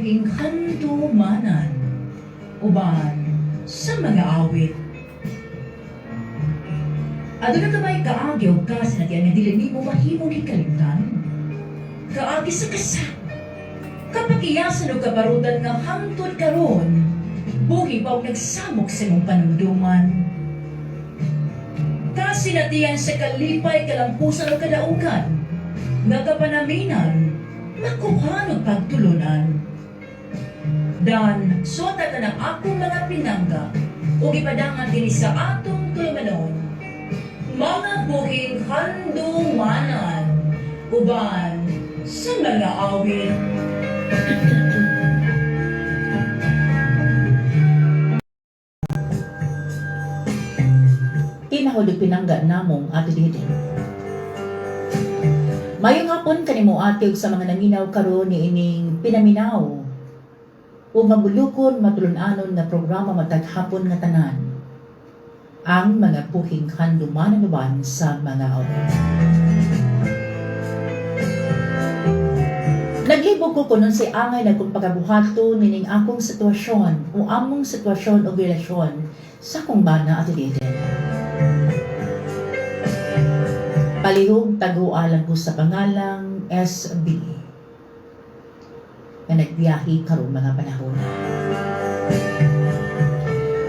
Buhing handumanan uban sa mga awit. Aduna ka ba'y kaagi o kasinatian nga dili nimo mahimong ikalimtan? Kaagi sa kasa. Kapakiyasan o kabarutan nga hangtod karon, buhi pa og nagsamok sa imong panumduman. Kasinatian sa kalipay, kalampusan o kadaugan, nga kapanaminan, makuhan og pagtulunan. Dan, suwata ka ng akong mga pinangga, ug ipadangan dinhi sa atong tulumanon, mga buhing handumanan, uban sa mga awit. Tinahod og pinangga namong Ate Didin. Mayong hapon kanimo, ate, ug sa mga naminaw karon ni ining pinaminaw o mabulukon matulun-anon nga programa matag hapon nga tanan, ang mga buhing handumanan uban sa mga awit. Naglibog ko kunon si angay na kung pagabuhato nining akong sitwasyon o among sitwasyon o relasyon sa akong bana, Ate Didin. Palihog taguan lang ko sa pangalang SB na nagbiyahe karong mga panahon.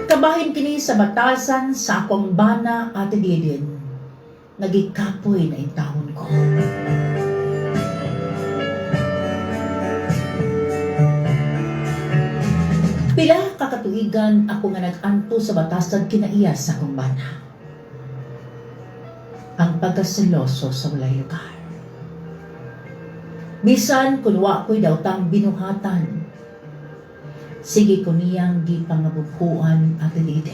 Kabahin kini sa batasan sa akong bana, Ate Didin, nagikapoy na intawon ko. Pila kakatuigan ako nga nag-anto sa batasan kinaiya sa akong bana. Ang pagkaseloso sa walay lugar. Bisan kung wa ko'y daotang binuhatan, sige ko niyang di pangabubuan, Ate Didin.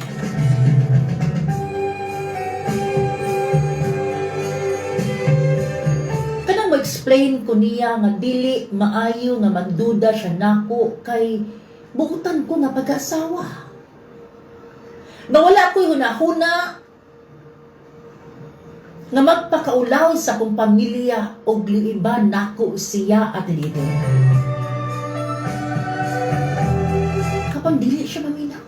Kanang mo-explain ko niya nga dili maayo nga magduda siya nako kay buutan ko nga pag-asawa. Nga wala ko'y hunahuna nga magpakaulaw sa akong pamilya og liiban nako siya, Ate Didin. Kapag dili siya maminaw.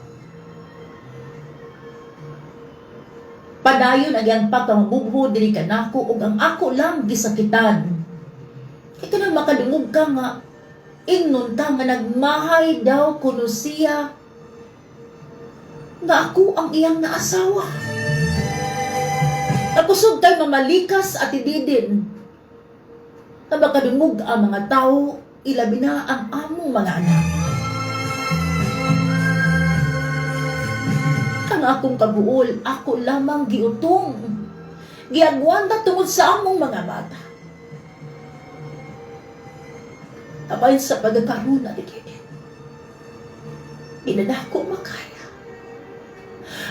Padayon ang iyang pagkamabubho dili ka nako ug ang ako lang gisakitan. Kay kanang makadungog ka nga ingnon ta nga nagmahay daw kuno siya nga ako ang iyang naasawa. Nakusog kay mamalikas, Ate Didin. Na makadungog ang mga tao, ilabi na ang among mga anak. Ang akong kabuol, ako lamang giutong. Giagwanta tungod sa among mga bata. Apan sa pagkakaroon, Ate Didin, di na nako makaya.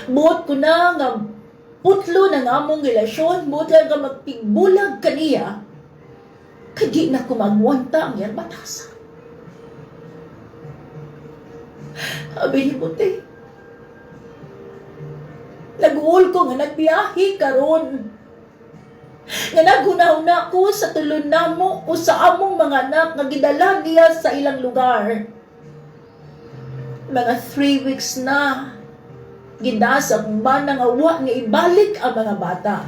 Buot ko na nga putlo ng among relasyon, buot lang nga magpigbulag kaniya, kay di na ko magwanta ang iyang batasa. Abi ni Buti, nag-uol ko nga nagbiyahe karon. Nga naghunahuna ko sa tulon namo o sa among mga anak nga gidala niya sa ilang lugar. Mga 3 weeks na, gidasa kung ba nang awa nga ibalik ang mga bata.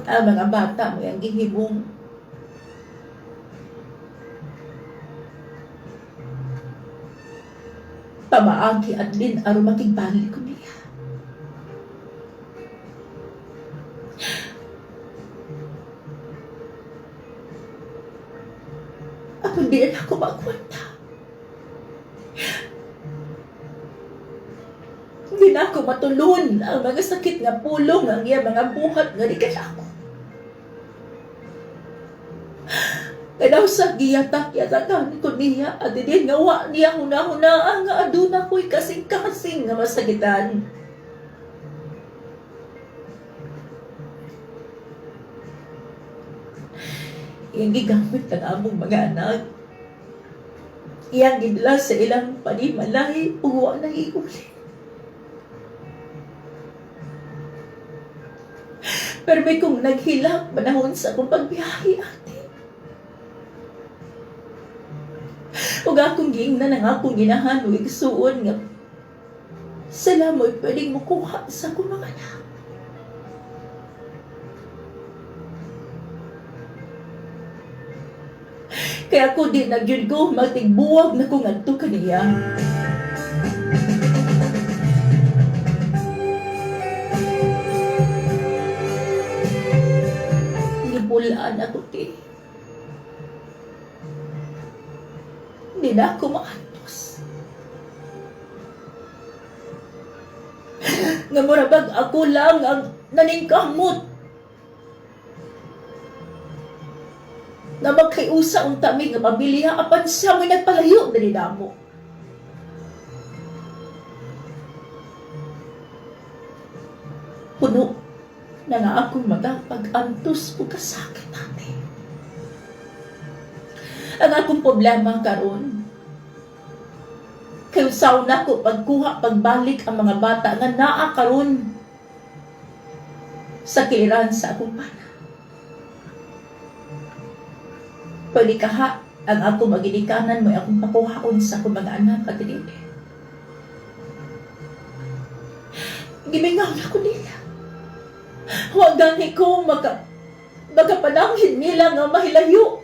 Ang mga bata mo yung gihimong pamaagi at din aron makigbalik ko niya. Ako di na ako magkwenta. Hindi na ako matulon ang mga sakit nga pulong ang iya mga buhat nga di ako. Kaya sa giyatak-yatakan ko niya at din nga wa niya huna-huna nga aduna ko'y kasing-kasing nga masakitan. Iyang gigamit ang among mga anak. Iyang gidala sa ilang panimalay ug wa na iuli. Pero may kong naghilak panahon sa akong pagbiyahe, ate. Ug akong giingnan ang akong ginahan ug igsuon nga sila mo'y pwedeng mukuha sa akong mga anak. Kaya ako di na gyud ko magtigbuwag na ko ngadto kaniya. Gibulaan ako, ti. Di na ako maantos. Nga murabag ako lang ang naningkamot na magkaiusa unta mi nga pamilya apan siya mo'y nagpalayo dali namo. Puno na nga akong mata pag-antos o kasakit ate. Ang akong problema karon, kay usaw na ko pagkuha pagbalik ang mga bata nga naa karon sa kiliran sa akong pana. Pwede kaha ang akong maginikanan mo'y akong pakuhaon sa akong mga anak at dili. Gimingaw na ko nila. Huwag gani ko makapananghin nila nga mahilayo.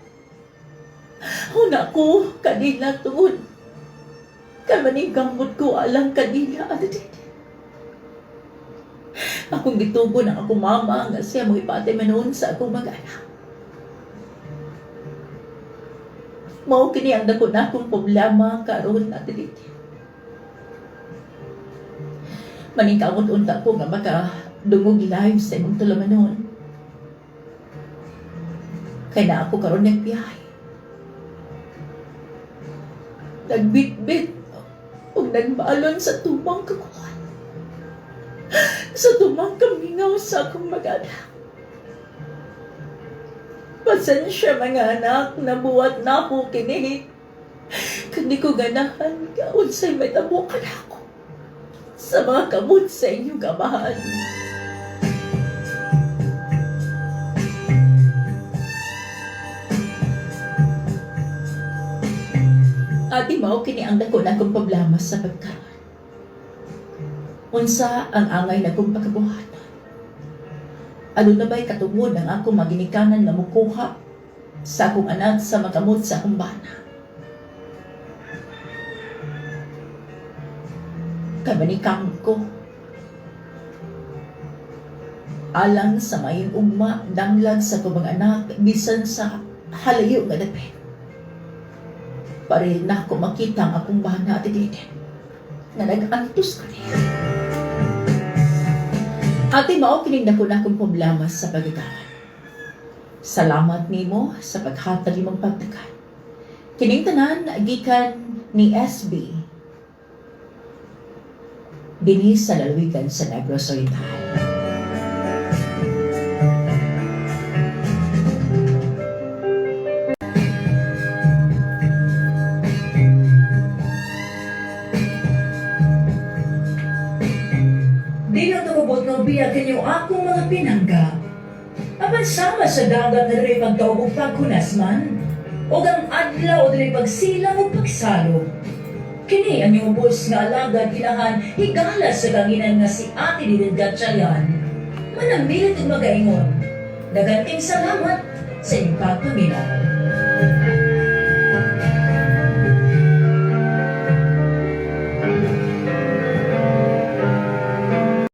Una ko kanila tungod kay maningkamot ko alang kanila at dili. Akong gitugon ang akong mama nga siya mo ipatay noon sa akong mga anak. Mao kini ang dako na akong problema karon at dili. Maningkamot unta ko nga makadungog live sa imong tulumanon. Kay na ako karon nagbiyahe. Nagbitbit ug nagbalon sa tumang kakuan. Sa tumang kamingaw sa akong mga anak. Pasensya mga anak, nabuhat na po kini. Kundi ko ganahan, kaunsay may tabukan ako sa mga kamot sa inyong kamahan. Ate, mao kini ang dako na akong problema sa pagkaron. Unsa ang angay na akong pagkabuhaton? Ano na ba'y katungod ang akong maginikanan nga mukuha sa akong anak sa makamot sa akong bana? Kamanikamot ko. Alang sa mayong ugma, danglag sa akong mga anak, bisan sa halayo nga dapit. Paril na ako makita ang akong bana at dede na nag-antos ko niya. Ate, mao kining dako na akong problema sa pagkakaroon. Salamat nimo sa paghatag imong pagtakan. Kining tanan gikan ni SB dinhi sa lalawigan sa Negros Oriental. Di lang tumubot nga biya kanyo akong mga pinangga. Apan sama sa dagat na dili pagtaog ug paghunas man, ug ang adlaw dili pagsilang ug pagsalog. Kini ang inyong ubos nga alagad inahan higala sa kanginan nga si Ate Didit Gatchalian. Manamilit ug magaingon. Daghang salamat sa inyong pagpaminaw.